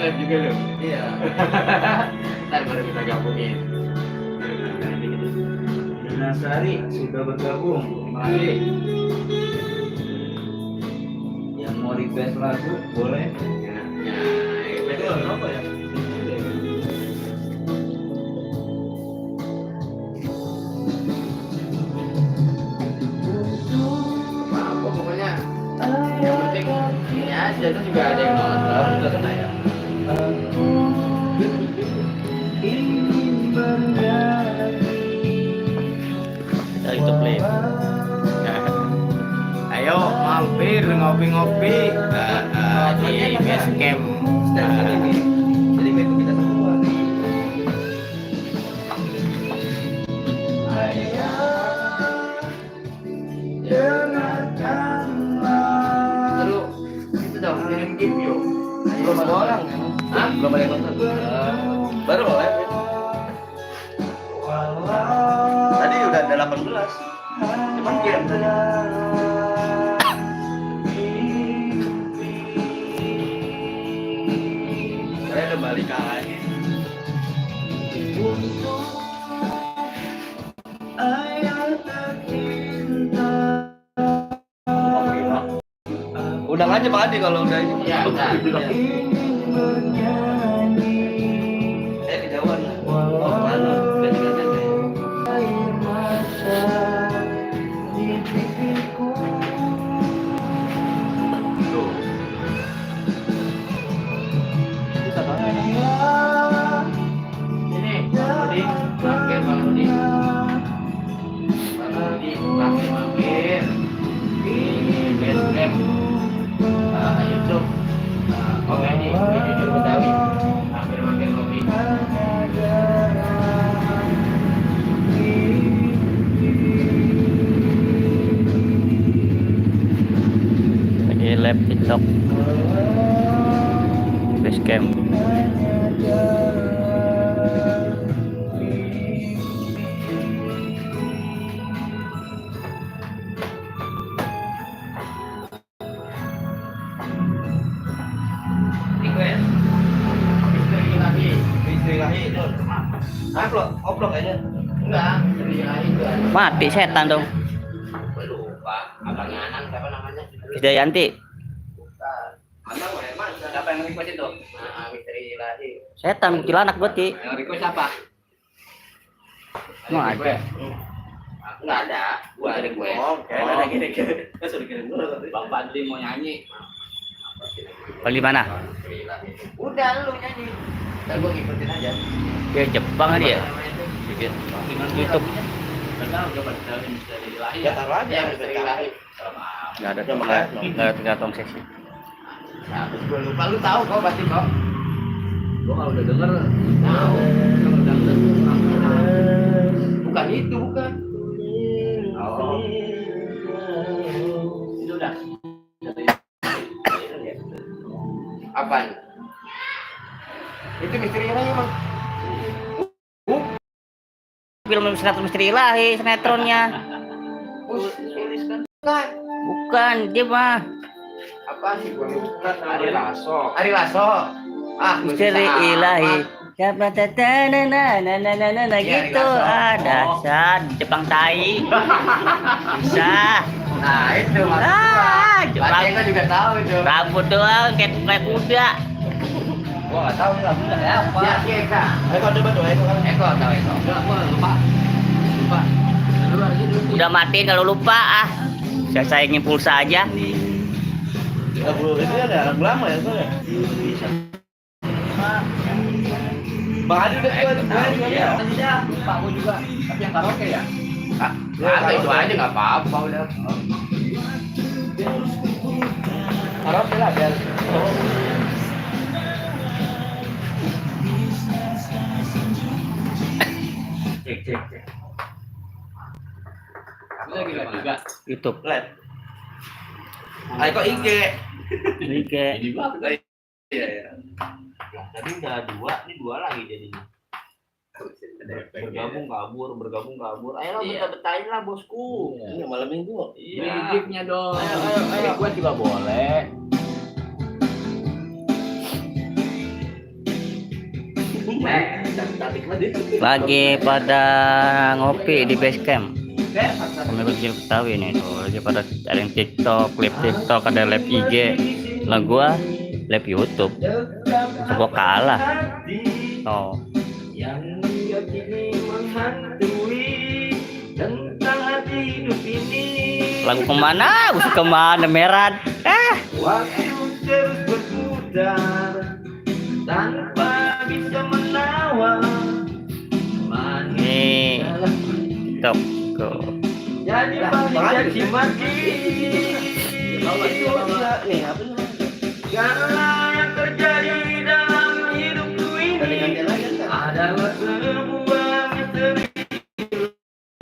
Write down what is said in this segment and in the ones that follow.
live juga lo. Iya. Ntar baru kita gabungin. Nasari sudah bergabung. Terima kasih. Yang mau request lagu boleh. Itu lagu apa ya? Apa pokoknya yang penting ini aja tuh juga ada yang nonton juga kena ya. Kita itu play. Ayo mampir ngopi-ngopi di base camp. Jadi itu kita semua nih. Lalu itu dong kirim gift yuk. Belum ada orang. Hah? Belum ada yang nonton. Baru live. Tadi udah ada 18. Cuman kirim tadi. Saya udah balik lagi. Undang aja Pak Adi kalau udah ini. Iya, udah. Kejauhan. Oh, mana? Udah tinggal aja. Tuh. Ini Bang Rudi, mampir Bang Rudi. Bang Rudi, mampir. Ini base camp YouTube. Oke ini video Betawi. Mampir kopi. Lagi live TikTok. Basecamp. Request. Misteri lagi. Istri lahir itu. Oplok aja. Enggak, misteri lagi itu. Mati setan dong. Lupa. Abang Anang siapa namanya? Krisdayanti. Bukan. Mana mana? Siapa yang request itu? Nah, misteri lagi. Setan kuntilanak berarti. Yang request siapa? Mau aja. Enggak ada. Gua ada gue. Kayak ada gini. Kan sudah kirim dulu. Bang Fadli mau nyanyi. Bang di mana? Misteri lagi. Udah lu nyanyi. Ntar gua ngikutin aja. Ya Jepang aja ya. Namanya itu? Bikin YouTube. Benar, coba cari misteri lagi. Ya taruh aja. Ya, misteri lagi. Enggak ada enggak ada tergantung sesi. Nah, terus gua lupa, lu tahu kok pasti kok. Gua kalau udah denger, tahu. Kalau udah denger, bukan itu, bukan. Oh. Itu udah. Apaan? Itu misteri lagi, Bang. Film sinetron misteri ilahi sinetronnya. Tuliskan. Bukan. Bukan, dia mah Apa sih gua lupa? Ari Lasso. Ari Lasso. Ah, misteri ilahi. Siapa na Iya, gitu. Ari Lasso. Dasar Jepang tai. Bisa. Nah, itu maksud gua. Baca gua juga tahu itu. Rambut doang kayak kuda. Gua enggak tahu lah. Apa? Ya, Eka. Eko coba tuh Eko. Eko tahu Eko. Enggak, gua lupa. Lupa. Dulu lagi dulu. Udah matiin kalau lupa ah. Saya sayangin pulsa aja. Lagu itu ada lagu lama ya soalnya. Bisa. Bang Adi udah tua tuh. Iya. Lupa gua juga. Tapi yang karaoke ya? Ah, itu aja enggak apa-apa udah. Karaoke lah biar. Cek. Kamu lagi live juga. YouTube. Lihat. Ayo kok IG. Oke. Ini gua Iya ya. Tadi udah dua, ini dua lagi jadinya. Bergabung kabur. Ayo Iya. betahin lah bosku. Ini malam minggu. Iya. Gignya dong. Ayo. Gua juga boleh. Cantik banget. Lagi pada ngopi di base camp. Pengikut Gil Betawi nih tuh lagi pada ada yang TikTok, live TikTok, ada live IG. Lah gua live YouTube. Gua kalah. Oh. Yang kini menghantui tentang hati hidup ini. Lagu kemana? Usah kemana Meran? Waktu terus berputar tanpa bisa menawar. Nih TikTok tuh. Jadi balik caci maki. Nih, apa nih? Segala yang terjadi dalam hidupku ini adalah sebuah misteri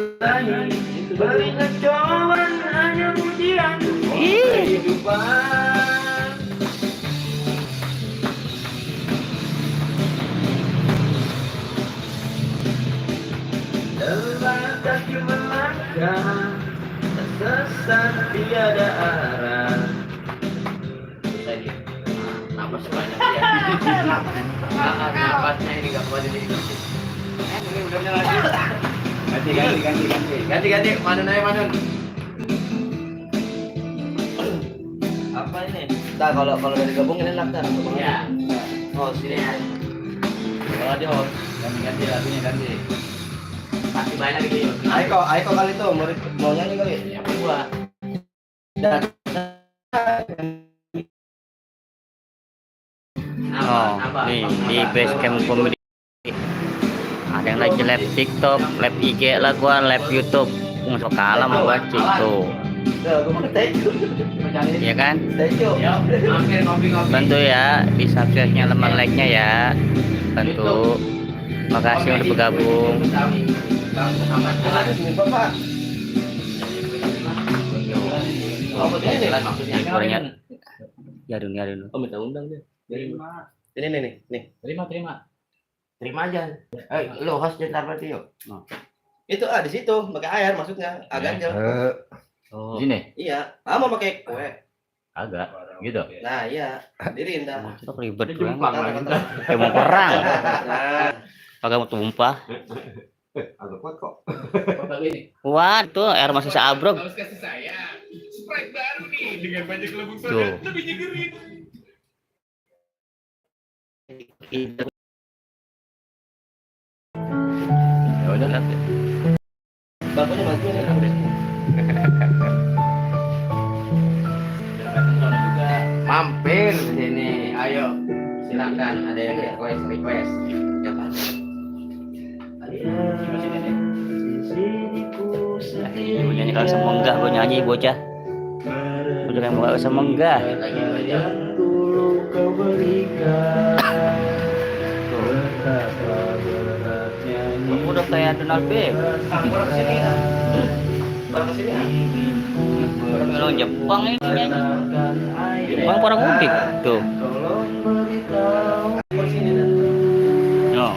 lain. Banyak cobaan hanya ujian kehidupan. Lelah kaki melangkah, tersesat tiada arah. Napas banyak ya. Napasnya ini gak kuat ini. Ini udah lagi. Ganti. Manun aja Manun. Apa ini? Nah, kalau udah digabungin enak kan? Ya. Oh, sini. Kalau di host, ganti lagunya ganti. Pasti banyak gitu. Aiko kali tuh mau nyanyi kali. Ya gua. Oh, di base camp komedi. Ada yang lagi live TikTok, live IG lah gua, live YouTube. Masuk kalah sama gua tuh. Gua mau tejo. Iya kan? Tejo. Mampir ngopi-ngopi. Bantu ya di subscribe-nya, lemah like-nya ya. Bantu. Makasih udah bergabung. Bang Muhammad Ada sini Bapak. Oh, betul jelas maksudnya. Orangnya ya dulu. Oh, minta undang dia. Terima. Ini nih. Terima aja. Lo host ntar berarti yuk. Itu di situ pakai air maksudnya. Agak aja. Oh, Sini, Iya, mau pakai kue. agak gitu. Nah, iya. Diriin dah. itu ribet Itu jumpang, banget. kan? Kayak mau perang. Nah, Kagak mau tumpah. agak kuat kok. Foto ini. Wah, tuh air masih seabrok. Harus kasih saya Sprite baru nih dengan banyak lembut Tuh. padat lebih nyegerin. Ya udah lihat. Bapaknya bantuin ya. Mampir sini. Ayo. Silakan ada yang request. Ya kan? Ibu nyanyi kalau semenggah, gue nyanyi bocah. Udah yang mau semenggah. Kau berikan Kamu udah kayak Donald Beb. Orang kesini. Orang kesini. Orang Jepang ini nyanyi. Jepang para mudik tuh. tolong beritahu No.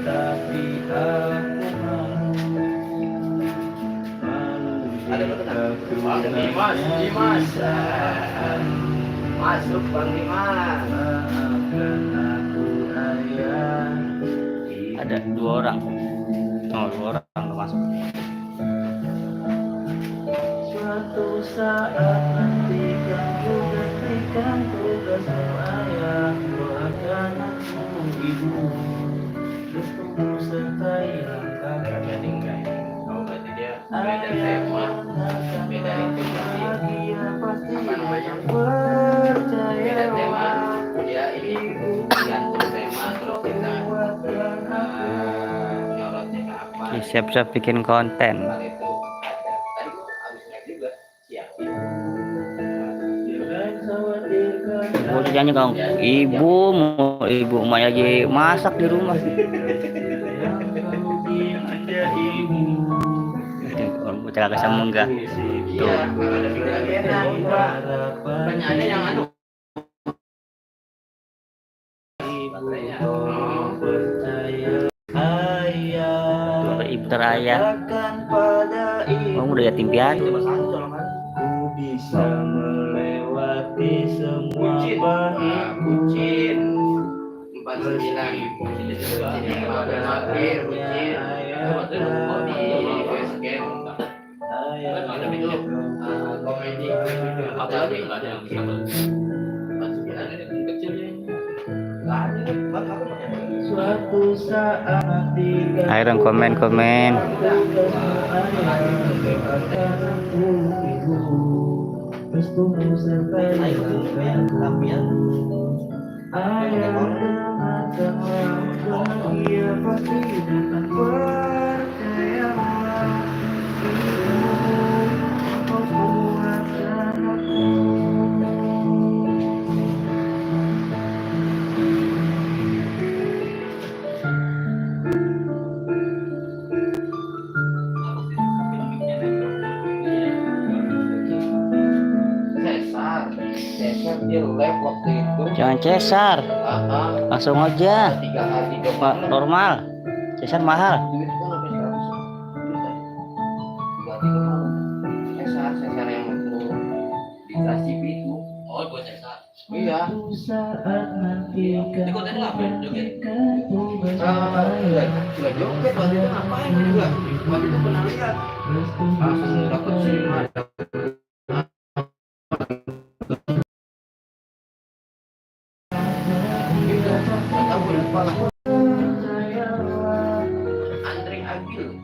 tapi aku Ada Bang Dimas. Masuk Bang Dimas. Ada 2 orang. Oh, 2 orang tuh masuk. Suatu saat nanti kamu gantikan tugasmu ayahmu akan aku ibu untukmu sertai langkah Oh, berarti dia beda tema. Beda itu berarti. Apa namanya? Beda tema. Dia ini gantung tema terus kita nyorotnya ke apa? Siap-siap bikin konten. Hal itu ada. Tadi gua habis lihat juga siapin. Gue nyanyi kang. Ibu emak lagi masak di rumah. Bocah kagak semenggah. Iya, kalau ada enak. Penyanyi yang anu. Baterainya. Oh. Ibu terayah. Kamu udah yatim piatu. Ku bisa melewati semua Bucin. pahit Bucin. 9. Ini mampir bucin. Mau di basecamp. Ada video. Komedi. Apa ada yang sama? Suatu saat Ayo dong komen-komen. Cesar dia live waktu itu. Jangan cesar, Aha, langsung aja. 3 hari 3 Pak, malam. normal. Cesar mahal. Duit kan sampai 100 juta. 3 hari 3 malam. Cesar yang waktu di Trasibi itu. Oh, buat Cesar. Iya. Di konten ngapain joget? Enggak joget waktu itu ngapain juga. Waktu itu pernah lihat. Langsung dapat cinema.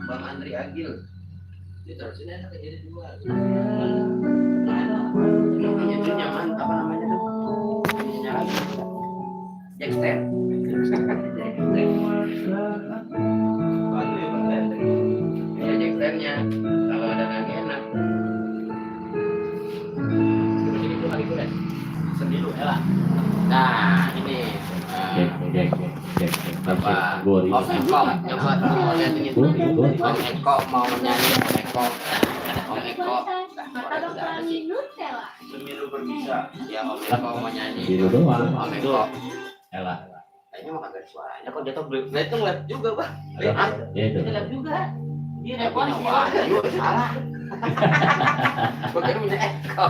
Bang Andri Agil. Diterusin enak jadi 2. Itu nyaman apa namanya tuh? Nyaman. Jackster. Ya Jacksternya. Kalau ada lagi enak. Jadi itu lagi gue. Sendiri lah. Nah ini. Apa? Om Eko coba mau nyanyi. Om Eko mau nyanyi. Om Eko. Pemilu berbisa. Ya Om Eko mau nyanyi. Om Eko. Ella. Kayaknya mah kagak ada suaranya kok jatuh beli. Nah itu ngeliat juga Bang. Ya itu. Ngeliat juga. Dia punya wahyu salah. Gua kira punya Eko.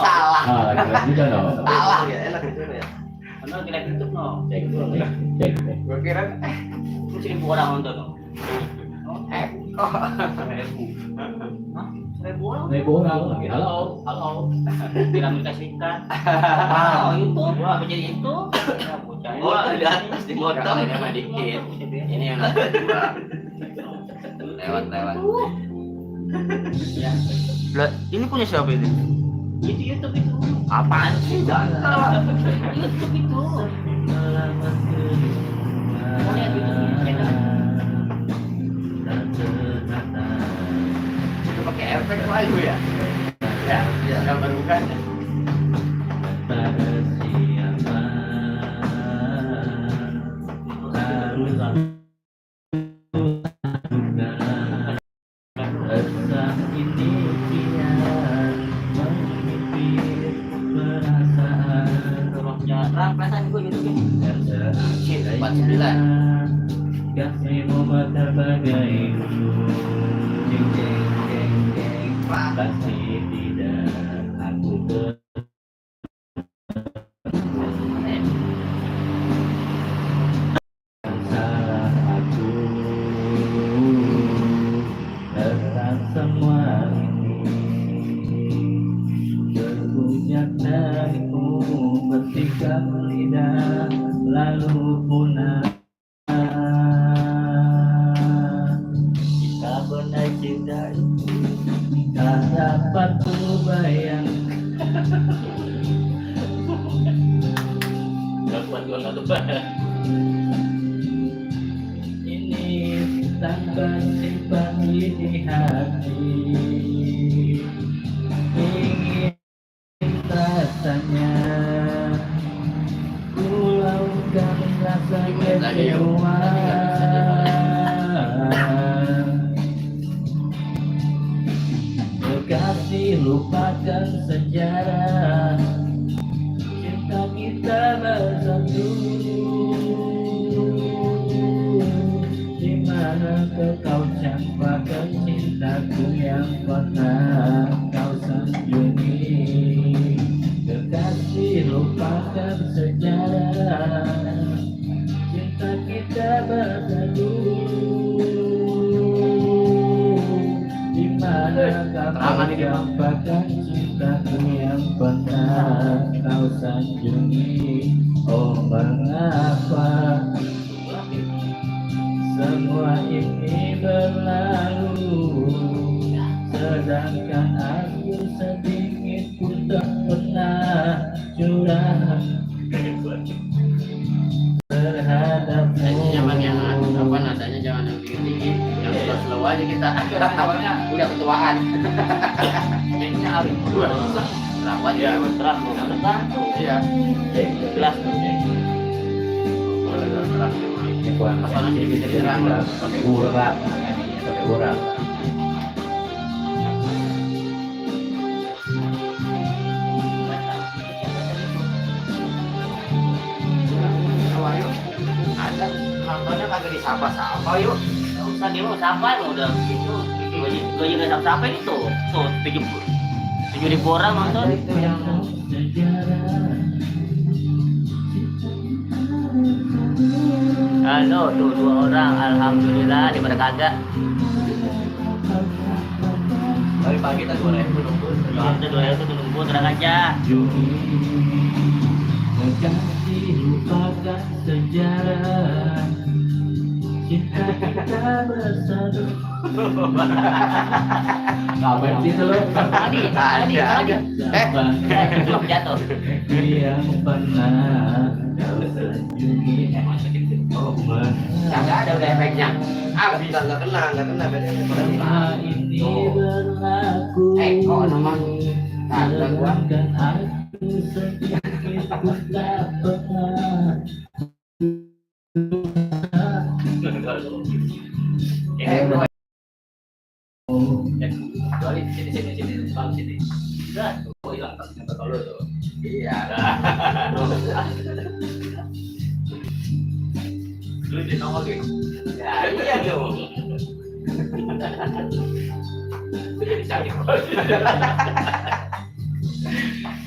Salah. Ah, lagi juga dong. Salah ya enak itu ya. Karena kita tutup no. Cek dulu nih. Cek. Gua kira Mungkin orang nonton no. Eko. 1000 orang. Nih orang lagi. Halo, halo. Di Amerika Serikat. Wow, itu. Wah, menjadi itu. Ya, bocah. Oh, di atas di motor ini mah dikit. Ini yang lewat. Ya. Lah, ini punya siapa ini? Itu YouTube itu. Apaan sih? YouTube itu. Mau lihat YouTube-nya, itu pakai efek lagu ya. Ya, gambar bukan. Perasaan gue YouTube-nya. 49. Kasihmu mata bagai gunung. Jeng jeng jeng jeng. Pasti tidak aku salah aku tentang semua ini. Berpuncak dariku bersikap lidah lalu punah. Kita pernah cinta tak dapat ku bayang. Buat gua satu banget. Ini tanpa simpan di hati. Ingin rasanya ku lakukan rasa kecewaan. Kekasih lupakan sejarah cinta kita bersatu. Di mana kau campakkan cintaku yang pernah kau sanjungi. Kekasih lupakan sejarah kau sanjungi. Oh mengapa semua ini berlalu, sedangkan aku sedikit pun tak pernah curhat terhadapmu. Jangan yang apa nadanya, jangan yang tinggi, yang slow aja kita. Udah ketuaan. Mainnya harus berapa ya? Tergantung. Iya. Jelas. Masalah jadi bisa dirang pakai urat, pakai urat. ada nontonnya kagak disapa-sapa yuk. Nggak usah dia mau sapa udah gitu. Gue juga sapa ini tuh 7.000 orang nonton. Itu yang Halo tuh 2 orang, alhamdulillah daripada kagak. dari pagi tadi 2.000 nunggu. Kita 2 itu nunggu tenang aja. Mengganti lupakan sejarah cinta kita bersatu. Ngapain sih itu lo? Tadi. Belum jatuh. Yang pernah kau sanjungi. Oh Kagak ada udah efeknya. Habis. Nggak kena bedanya. semua ini berlaku, Kok nama ada gua. sedangkan aku sedikit pun tak pernah. Kali sini bang sini. Oh hilang ternyata kalau tuh. Iya. Lu di nongol gitu. Ya iya dong. Jadi cantik.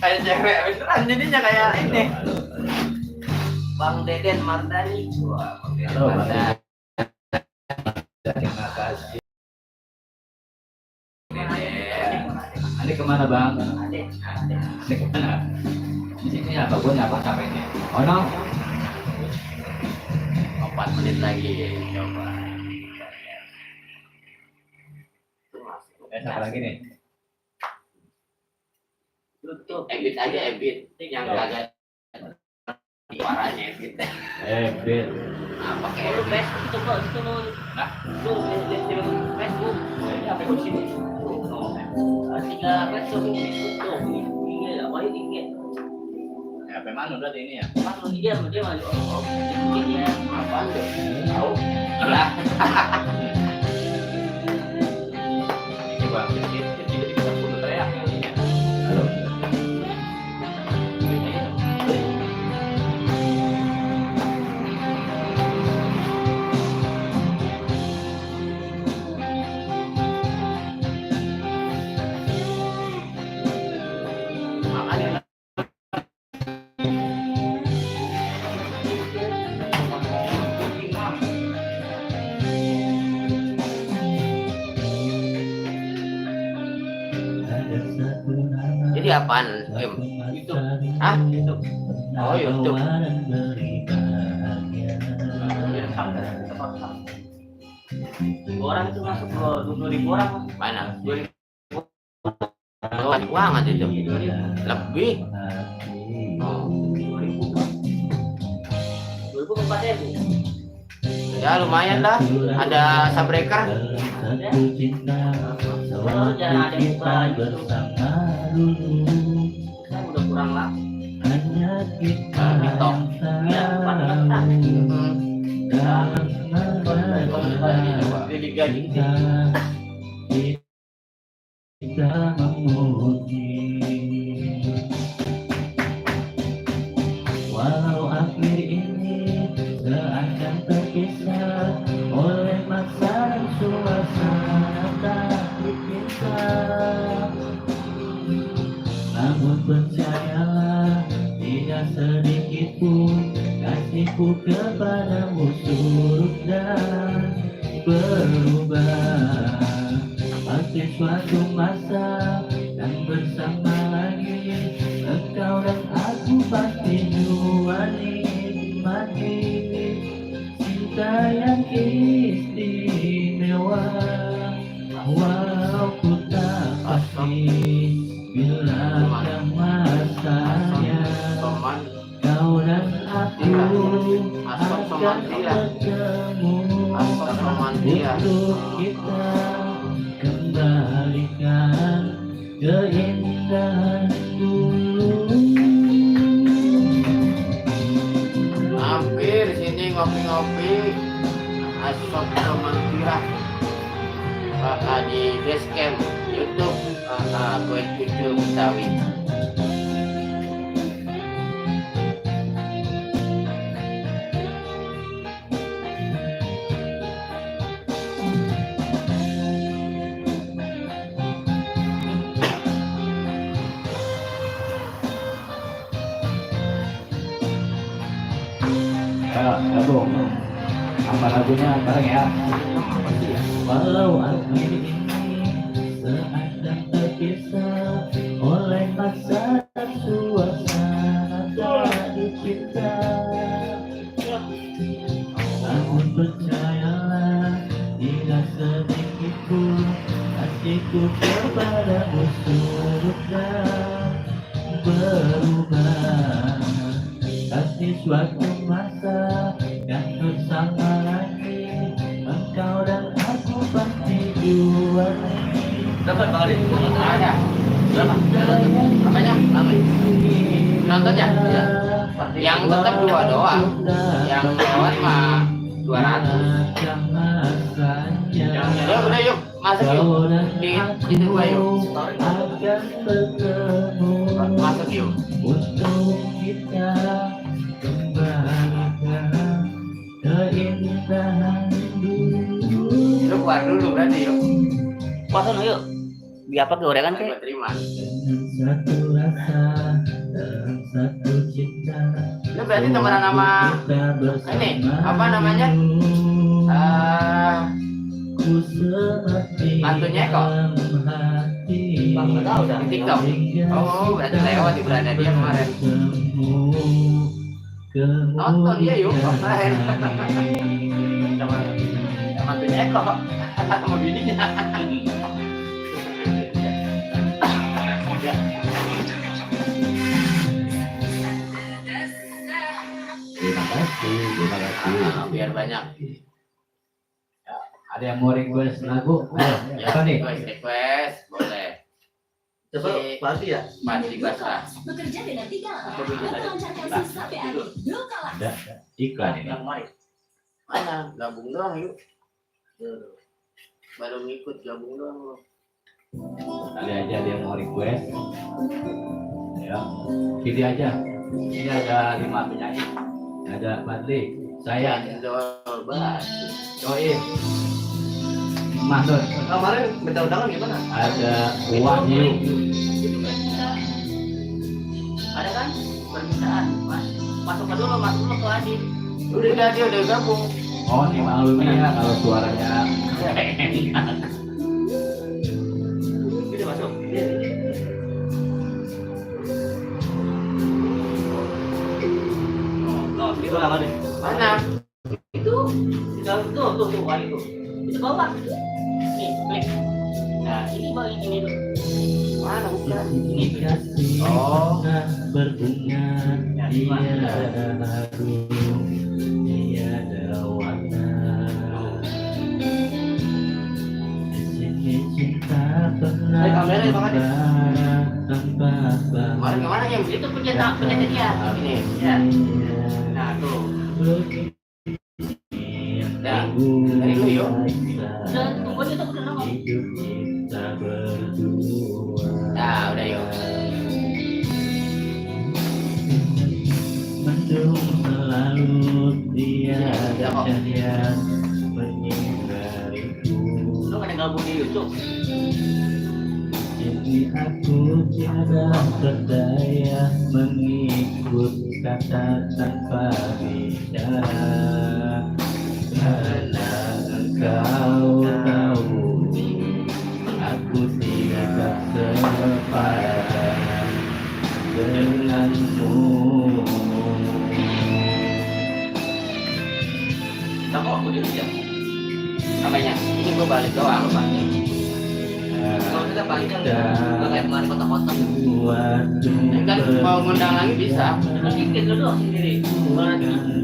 Kayak cewek beneran jadinya kayak ini. Bang Deden Mardani. Wah, Bang Deden Halo, Mardani. Terima kasih. Ini kemana bang? Ini kemana? Di sini apa? Gue nyapa sampai ini. Oh no. 4 menit lagi coba. Siapa lagi nih? Ebit aja Ebit yang kagak suaranya Ebit. Bet. Nah, pakai Lu Ebit. Facebook itu kok itu lu. Nah. Lu lihat di Facebook. Apa di sini? Tinggal Facebook tuh. Iya, apa ini? HP mana berarti ini ya? Pas lu dia maju. Dia Apaan tuh? Tahu? Lah. Ini bang. Tiba-tiba kita perlu teriak kalinya. Halo. Makanya jadi apaan? YouTube. Hah? YouTube. Oh, YouTube. orang itu masuk ke 20.000 orang. Mana? 2000. Oh, banyak banget itu. Lebih. Oh. 2000 Ya lumayan lah. Ada subbreaker. Kalau jangan ada yang buka gitu. Saya udah kurang lah. TikTok. Ya, pantas. Jadi gaji. Kita memuji, walau akhir ini seakan terpisah oleh masa dan suasana tak dipisah. Namun percayalah, tidak sedikit pun kasihku kepadamu surut dan berubah. Pasti suatu masa dan bersama lagi engkau dan aku Mantia. Asap akan Mantia. bertemu Asap Mantia. untuk kita kembalikan keindahan dulu. Hampir sini ngopi-ngopi. Asap Mantia. Di Basecamp YouTube gue cucu Betawi. Ya, gabung. Apa lagunya bareng ya? Walau aku ini seakan terpisah oleh masa suasana tak dicipta, namun percayalah tidak sedikit pun kasihku kepadamu sudah berubah. Kasih suatu masa yang bersama lagi, engkau dan aku pasti dua. Dapat Bang Adi? Ada. Berapa? Apanya? Nontonnya? Ya. Yang tetap 2 doang. Yang lewat mah 200. Ya udah yuk, masuk yuk. Di itu gua yuk. Masuk yuk. Untuk kita kembalikan keindahan dulu. Lu keluar dulu berarti yuk. Puasa yuk. Biar apa gorengan Gua kek? terima. Dengan satu rasa dan satu cinta. Lu berarti temenan sama ini apa namanya? Mantunya kok? Bang, nggak tahu dah. Di TikTok. Oh, berarti lewat di beranda dia kemarin. Nonton dia yuk kemarin. Sama mantunya Eko sama bininya. Terima kasih. Biar banyak. Ada yang mau request lagu? Ayo, apa nih? Request boleh. Coba pasti ya. Pasti basah. Bekerja dengan 3 langkah dan melancarkan sisa PAD 2 kali. Ada iklan ini. Mana? Gabung doang yuk. Baru ngikut gabung doang lo. Kali aja dia mau request. Ya, pilih aja. Ini ada 5 penyanyi. Ada Badli, saya, Jendol Bas. Joim, Mahdun, Kemarin minta undangan gimana? ada Wahyu. Ada kan? Permintaan. Masuk ke dulu, masuk dulu ke Adi. Udah dia udah gabung. Oh, nih maklumi ya kalau suaranya Bisa masuk. Oh, itu nama deh. Mana? Itu Tuh, wali tuh. itu bawah. Nih, klik. Nah, ini bawah ini dulu. Mana bukan? Ini kasih Oh. pernah berbunga, tiada harum, tiada warna. Di sini cinta pernah kamera ya, Bang Adi. membara tanpa Kemarin kemana yang itu punya dia? Ini ya. Nah tuh. Ya, dari dulu yuk. Dan tunggu itu udah nongol. hidup kita berdua. Nah, udah yuk. Mendung selalu tiada cahaya menyinariku. Lu kan yang gabung di YouTube. Jadi aku tiada berdaya mengikut kata tanpa bicara, karena engkau tahu aku tidak sepadan denganmu. Nah, kok aku dia? Namanya? Ini gua balik doang, Pak. kita panjang ya. Nggak kayak kemarin kotak-kotak. suatu Kan mau ngundang lagi bisa. Kan dikit dulu sendiri.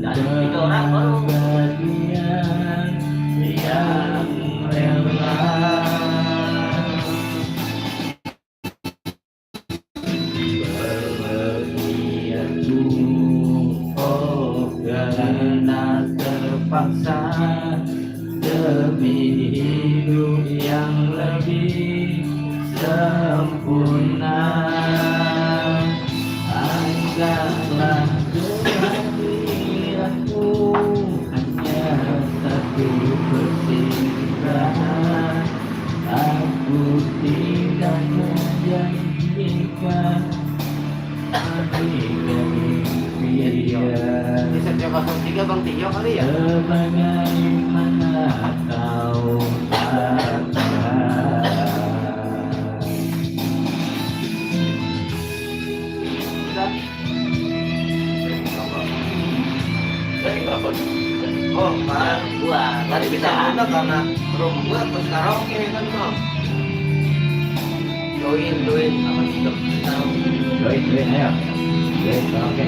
Kalau tiga orang baru. kebahagiaan yang rela berlebihanku, oh karena terpaksa demi hidup yang lebih sempurna. Anggaplah kehadiranku hanya satu persinggahan. Aku tidak menjanjikan impian. Di setiap 03 Bang Tio kali ya. Sebagaimana kau katakan. Oh, Pak. Gua Tadi kita udah karena room gua ke karaoke kan mau. Join sama kita karaoke. Join ayo. Join oke.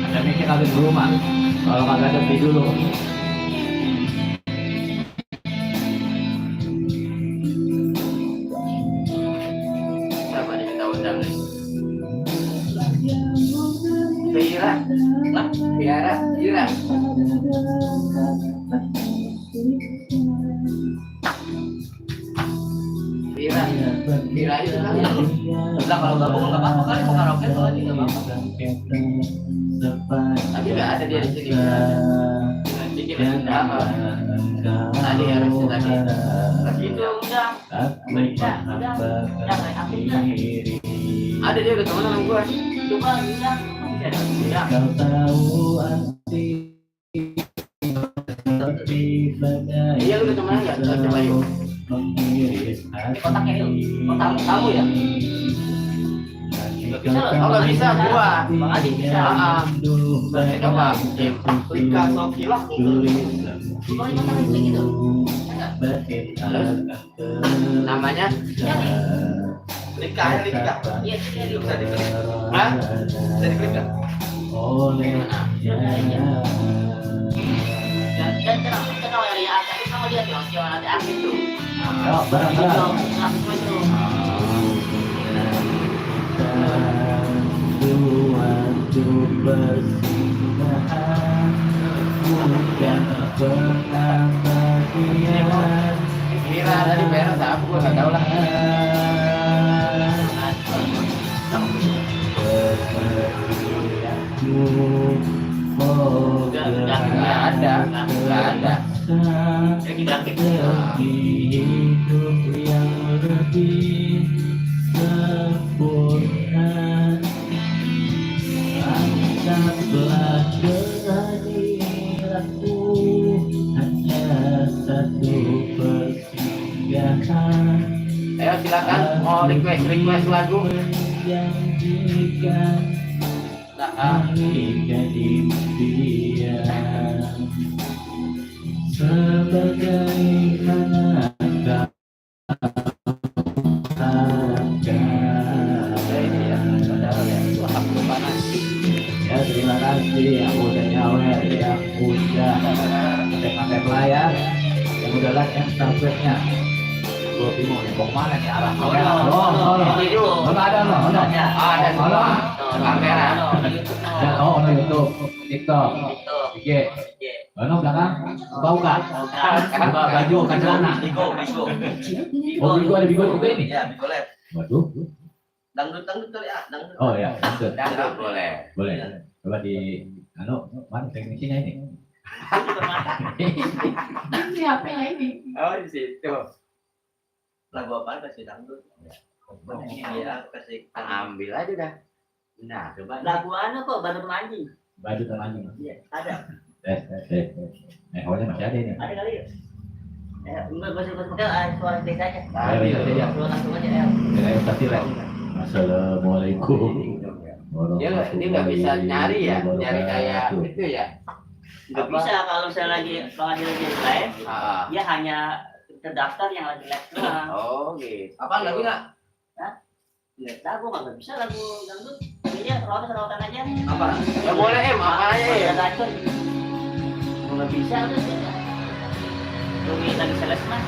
Ada mikir kalian di rumah. Kalau kagak ada beli dulu. Siapa nih kita undang nih? Vira, lah, Vira. Vira itu kan ya. Udah kalau gabung nggak apa-apa kali mau karaoke kalau aja nggak apa-apa. Tapi nggak ada dia di sini. Bikin apa? Tadi harusnya tadi. itu udah. Ada dia udah teman sama gua. Coba bilang. Ya. Kau tahu arti tapi bagai Iya lu udah teman nggak? Coba yuk. mengiris hati. Kotaknya itu. Kotak kamu ya. Oh nggak bisa gua. Bang Adi bisa. Coba. Lika Sokila. Kalau kotak itu gitu. Namanya Lika. Iya, iya, Bisa diklik. Hah? Bisa diklik nggak? Oleh Dan kenal dari Asia itu sama dia tuh, nanti akhir tuh. Ayo bareng-bareng. Langsung itu. suatu persinggahan bukan pernah bagian. Kira tadi beres apa gua nggak tahu lah. Nggak ada. Jadi grafik. Hidup yang lebih sempurna. Anggaplah kehadiranku hanya satu persinggahan. Ayo silakan mau request lagu. Menjanjikan ketika impian sebagaimana kau harapkan. Ya terima kasih yang udah nyawer, yang udah pakai layar, yang udah like and subscribe-nya. Gue bingung nih, mau kemana nih arah kamera? Ada Ada kamera. Oh, ono YouTube, TikTok, IG. Ono belakang, bau kan? Baju kan celana. Bigo. Oh, Bigo ada Bigo juga ini. Ya, Bigo Lab. Waduh. Dangdut kali ya, dangdut. Oh ya, betul. Dangdut boleh. Boleh. Coba di mana teknisinya ini? Ini HP-nya ini. Oh di situ. Lagu apaan kasih dangdut? Iya, kasih Ambil aja dah. Nah, coba. Lagu anu kok baru mandi. Baju temannya. Iya, ada. Awalnya masih ada ini. Ada kali ya? Enggak pakai suara desa aja. Iya. Langsung aja ya. Tadi lah. Assalamualaikum. Dia nggak bisa nyari ya, nyari kayak itu ya. Nggak bisa kalau saya lagi Bang Adi lagi live, Ah, dia hanya terdaftar yang lagi live doang. Oh gitu. Apaan lagi nggak? Lihat lagu nggak bisa lagu dangdut. Iya rawatan aja. Apa? Ya boleh apa aja ya. Ada gacor. Nggak bisa udah sih. Rugi lagi sales mah.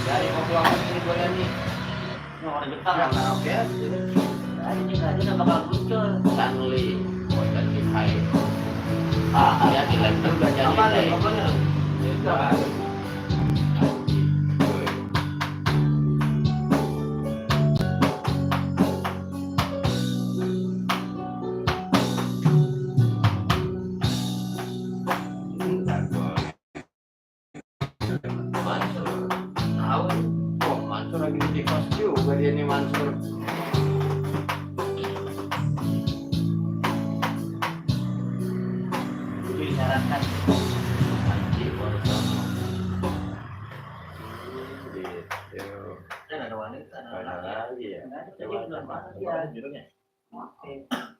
Dari mau pulang ini gue nyanyi. Ini orang Jepang. Oke. Ada juga dia nggak bakal muncul. Stanley, mau jadi hai. Ya di live juga jadi Apa hai. nih? Pokoknya. Mansur. Tahu? Oh, Mansur lagi di kos juga dia nih Mansur. Itu disyaratkan. Anji Borsono. Gitu. Kan ada wanita. Ada lagi ya. Nggak ada tadi belum banget ya. Judulnya. Maaf,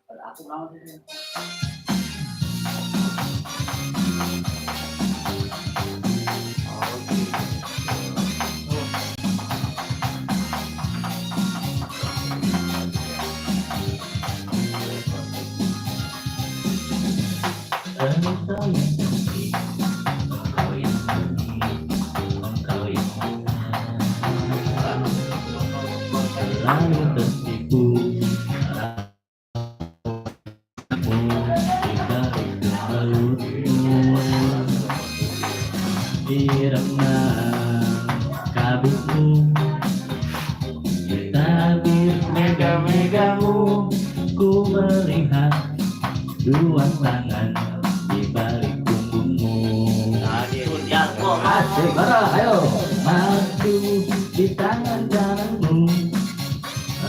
kalau aku banget itu. Oh, gitu. Engkau yang cantik, engkau yang manis, engkau yang selalu tertipu di balik kemelutmu, irama kabutmu, di tabir mega-megamu, ku melihat dua tangan di balik punggungmu. Jago Asik, bareng, ayo. Maju di tangan kananmu,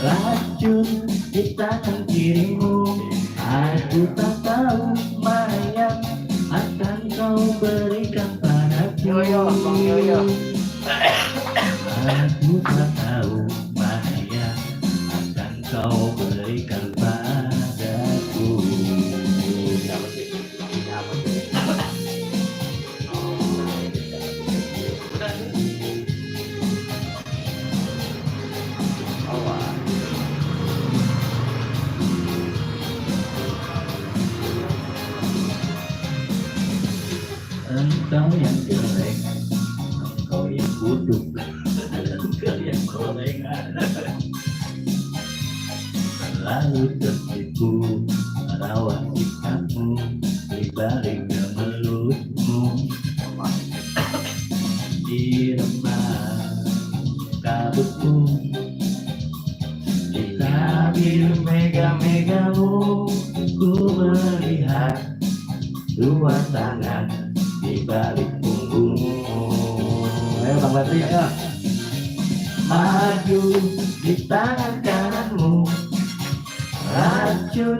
racun di tangan kirimu. Aku tak tahu mana yang akan kau berikan padaku. Bang Yoyo. Aku tak tahu mana yang akan kau berikan padaku. Engkau yang jelek, engkau yang bodoh, engkau yang gorengan, selalu tertipu merawat sikapmu di balik kemelutmu, di remah kabutmu, di tabir mega-megamu, ku melihat dua tangan di balik punggungmu. Ayo Bang Badri, ayo. Maju di tangan kananmu, racun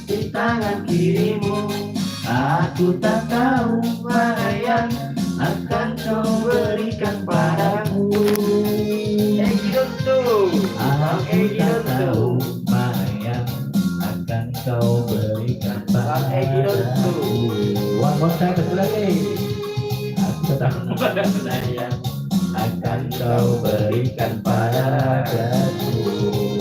di tangan kirimu. Aku tak tahu mana yang akan kau berikan padaku. Aku tak tahu mana yang akan kau berikan padaku. One more time, satu lagi. Aku tak tahu mana yang akan kau berikan padaku.